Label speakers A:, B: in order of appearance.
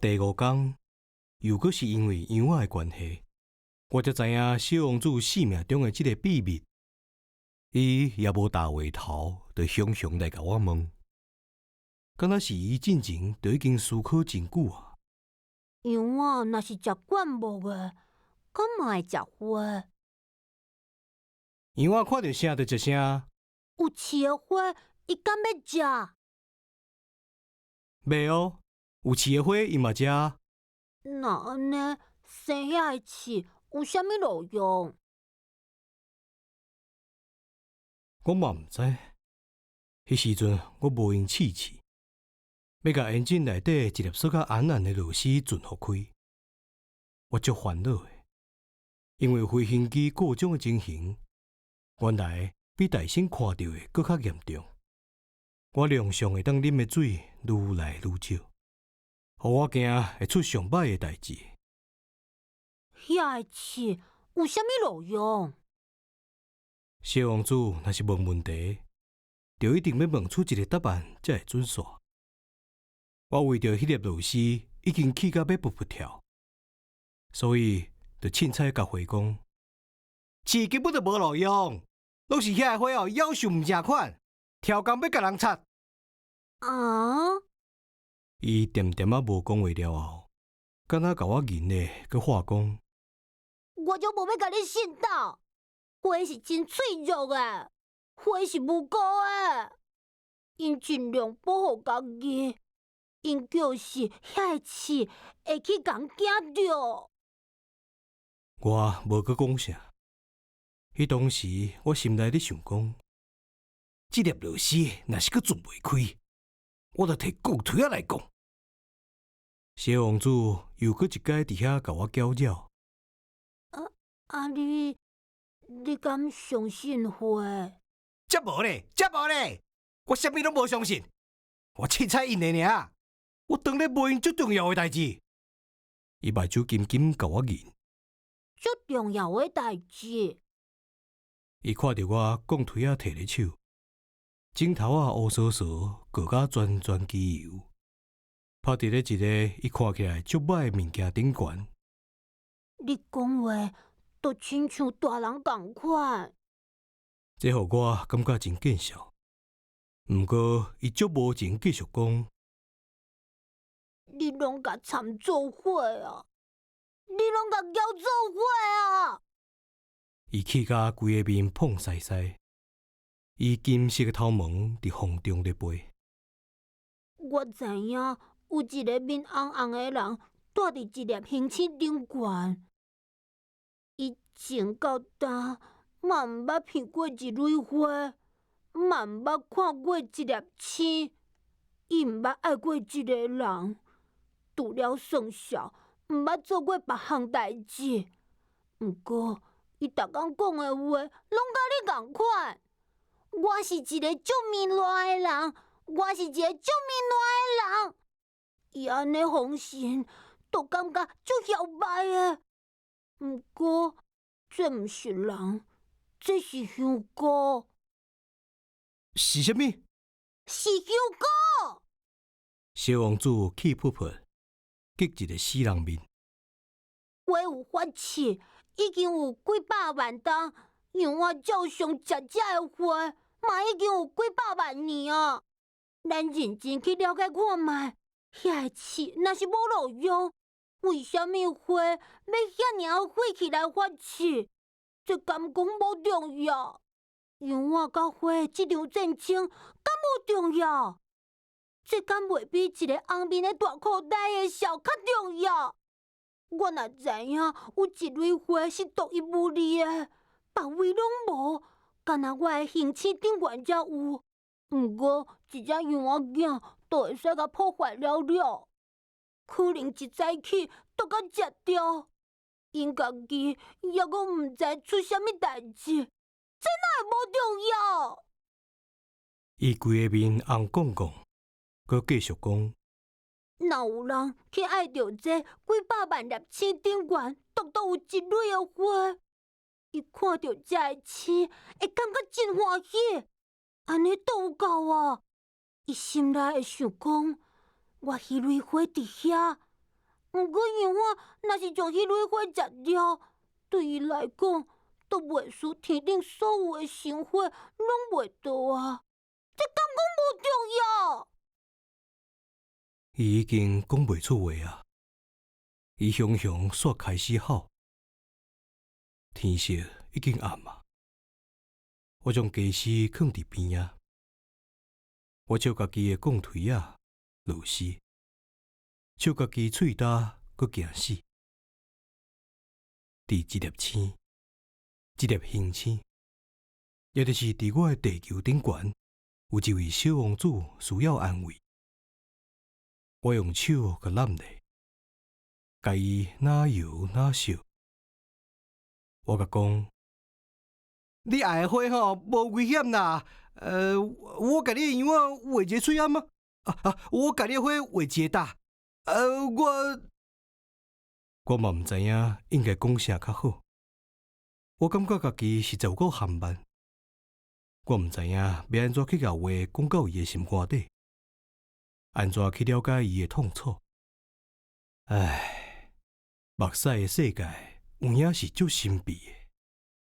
A: 第五工，又閣是因為羊仔的關係，我才知影小王子性命中的這个秘密。伊也無踏話頭，就雄雄來共我問，敢若是伊進前就已經思考真久啊。
B: 羊仔若是食灌木的，敢嘛會食花？
A: 羊仔看著啥就食啥。
B: 有刺的花，伊敢欲食？
A: 袂哦，有刺的花伊嘛食。
B: 若按呢，生遐个刺有啥物路用？
A: 我嘛毋知。彼時陣我無閒試試，欲共引擎內底一粒縮甲絚絚的螺絲順予開，我足煩惱的，因為飛行機故障的情形，原來比大聲看著的閣較嚴重。我量上會當啉的水愈來愈少，予我驚會出上歹的代誌。
B: 遐个刺有啥物路用？
A: 小王子若是問問題，就一定欲問出一个答案才會準煞。我為著彼粒螺絲已經氣甲欲噗噗跳，所以就凊彩共花講：刺根本就無路用，攏是遐个花哦，夭壽毋成款，超工欲共人插。
B: 啊！
A: 伊恬恬仔無講話了後，敢若共我銀的，閣話講：
B: 我就無欲共你信鬥。花是真脆弱的，花是無辜的，𪜶盡量保護家己，𪜶就是遐個刺會去共驚著。
A: 我無閣講啥。彼當時我心內咧想講，這粒螺絲若是閣轉袂開，我就提鋼錘仔來摃。小王子又閣一擺佇遐共我攪擾。
B: 啊啊你，你敢相信花？
A: 才無咧，才無咧！我啥物攏無相信，我凊彩𪜶的爾。我當咧問𪜶足重要的代誌，伊目睭金金共我銀。
B: 足重要的代誌。
A: 伊看著我鋼錘仔提咧手，指頭仔烏趖趖，過甲全全機油，拍佇咧一个伊看起來足歹的物件頂懸。
B: 你講話都親像大人仝款。
A: 這予我感覺真見笑。毋過伊足無情繼續講：
B: 你攏共摻做伙啊！你攏共攪做伙啊！
A: 伊氣甲規个面膨屎屎，伊金色的頭毛佇風中咧飛。
B: 我知影有一个面紅紅的人蹛佇一粒行星頂懸，伊從到今嘛毋捌闻過一蕊花，嘛毋捌看過一粒星，伊毋捌愛過一个人，除了算數，毋捌做過別項代誌。毋過，伊逐工講的話，攏佮你仝款。我是一个足糜爛的人，我是一个足糜爛的人。伊按呢奉承，都感覺足囂䆀的。毋過，這毋是人，這是香菇。
A: 是啥物？
B: 是香菇。
A: 小王子氣噗噗，激一个死人面。
B: 花有發刺，已經有幾百萬冬。羊仔照常食這个花，嘛已經有幾百萬年啊！咱認真去了解看覓，遐个刺若是無路用，為啥物花欲遐爾仔費氣來發刺？這敢講無重要？羊仔佮花的這場戰爭敢無重要？這敢袂比一个紅面的大褲袋的笑較重要？我若知影有一蕊花是獨一無二的，別位攏無，干焦我的行星頂懸才有。毋過一隻羊仔囝就會使共破壞了了，可能一早起就共食著，𪜶家己猶閣毋知出啥物代誌，這哪會無重要？
A: 伊規个面紅摃摃，閣繼續講。
B: 若有人去愛著這幾百萬粒星頂懸，獨獨有一蕊的花，伊看著這个星，會感覺真歡喜。按呢都有夠啊！伊心內會想講：我彼蕊花佇遐，毋過楊我若是將彼蕊花食了，對伊來講，都袂輸天頂所有的神花攏袂倒啊！這敢講無重要？
A: 伊已經講袂出話啊！伊雄雄煞開始吼，天色已經暗啊！我將家私囥佇邊仔，我笑家己的摃錘仔螺絲，笑家己喙焦閣驚死。佇這粒星，這粒行星，也就是佇我的地球頂懸，有一位小王子需要安慰。我用手共攬咧，共伊若搖若笑。我共講：你愛的花吼無危險啦。我共你的羊仔畫一个喙罨啊！啊，我共你的花畫一个搭。我嘛毋知影應該講啥較好。我感覺家己實在有夠含慢。我毋知影欲按怎去共話講到伊的心肝底，按怎去了解伊的痛楚。唉，目屎的世界有影是足神秘的。